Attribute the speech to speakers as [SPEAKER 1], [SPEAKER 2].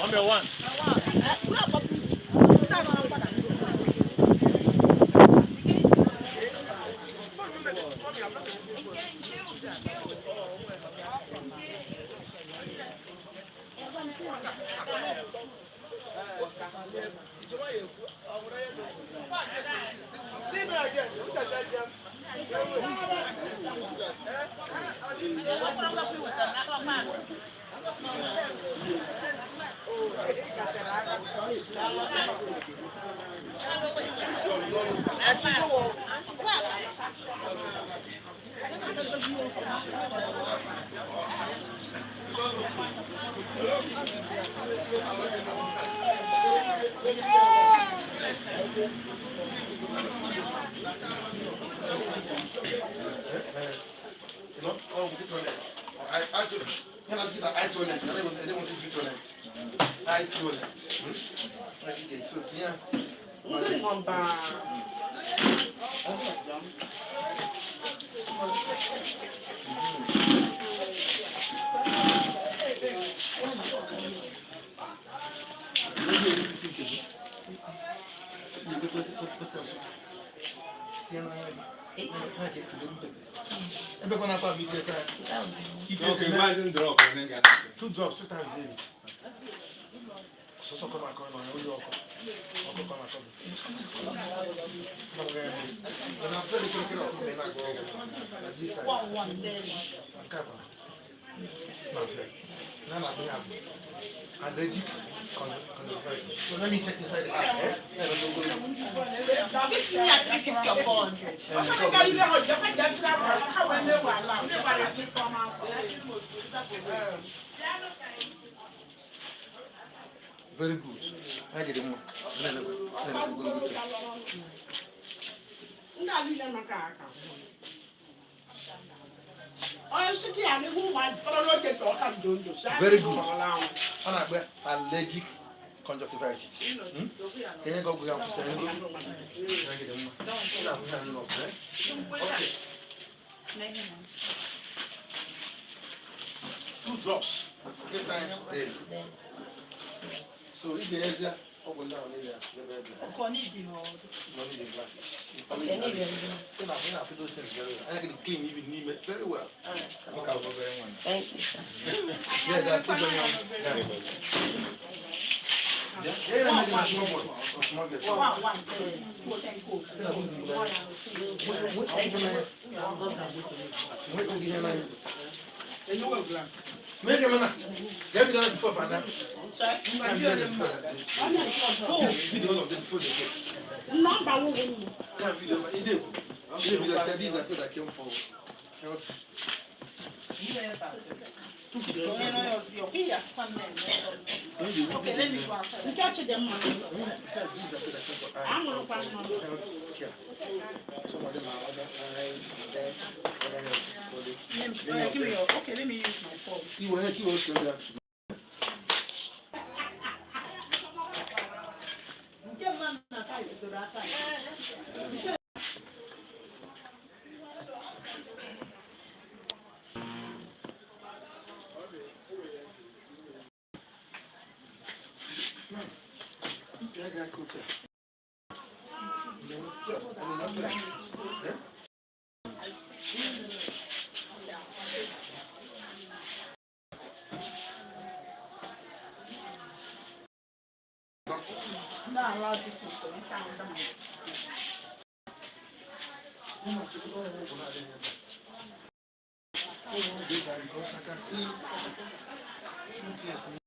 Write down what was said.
[SPEAKER 1] Number one.
[SPEAKER 2] You know, oh, we toilet. I when I see the eye toilet, I don't want to do toilet. Eye toilet. Hmm? Like you get so yeah. Ebe kọ́ náà kọ́ àbí tẹ́tẹ́.
[SPEAKER 1] Okay, imagine drop.
[SPEAKER 2] Two drops, two times daily. Sọsọ kọ́ máa kọ́ ẹ̀ máa ń yọ ọkọ̀. Ọkọ̀ kọ́ máa kọ́ mi. Ọ̀nà fẹ́ẹ́ kékeré ọ̀fun mi náà gbọ́ ọ̀gọ̀. Nàbí sàì. Nke a máa fẹ́. Náà nà bí àbò. Allergic conjunctivitis. So let me check inside the eye. Eh? Yeah, no, no, no. Very good. I get more. Very good. Ọ na-akpọ allergic conjunctivitis. Hmm? Ka ihe ga ọgwụ ya kwụsị anyị. I get more. Okay. Two drops. Three times daily. So if there is a ọgwụ ndị ahụ niile a, ebe ebe. No need the glasses. You know, I feel those things very well. I can clean even n'ime very well.
[SPEAKER 3] Thank you, sir.
[SPEAKER 2] Yeah, that's still going on. Yeah. Yeah, yeah, yeah, yeah, small boy. Small girl. Make him Get me that before Fana. Video of them before they go. Yeah, video. He did. He did because these are people that came for health.
[SPEAKER 4] Okay, let me go outside.
[SPEAKER 2] Said these are people that came for eye health care. Some of them are other eye, death, other health. body. Many of
[SPEAKER 4] Give me
[SPEAKER 2] them.
[SPEAKER 4] your, okay, let me use my phone.
[SPEAKER 2] He will show that. Yeah, yeah, cool, sir. Yeah, I mean, not bad. Yeah?
[SPEAKER 4] Not allow this thing to enter under my.
[SPEAKER 2] Because I can see two things.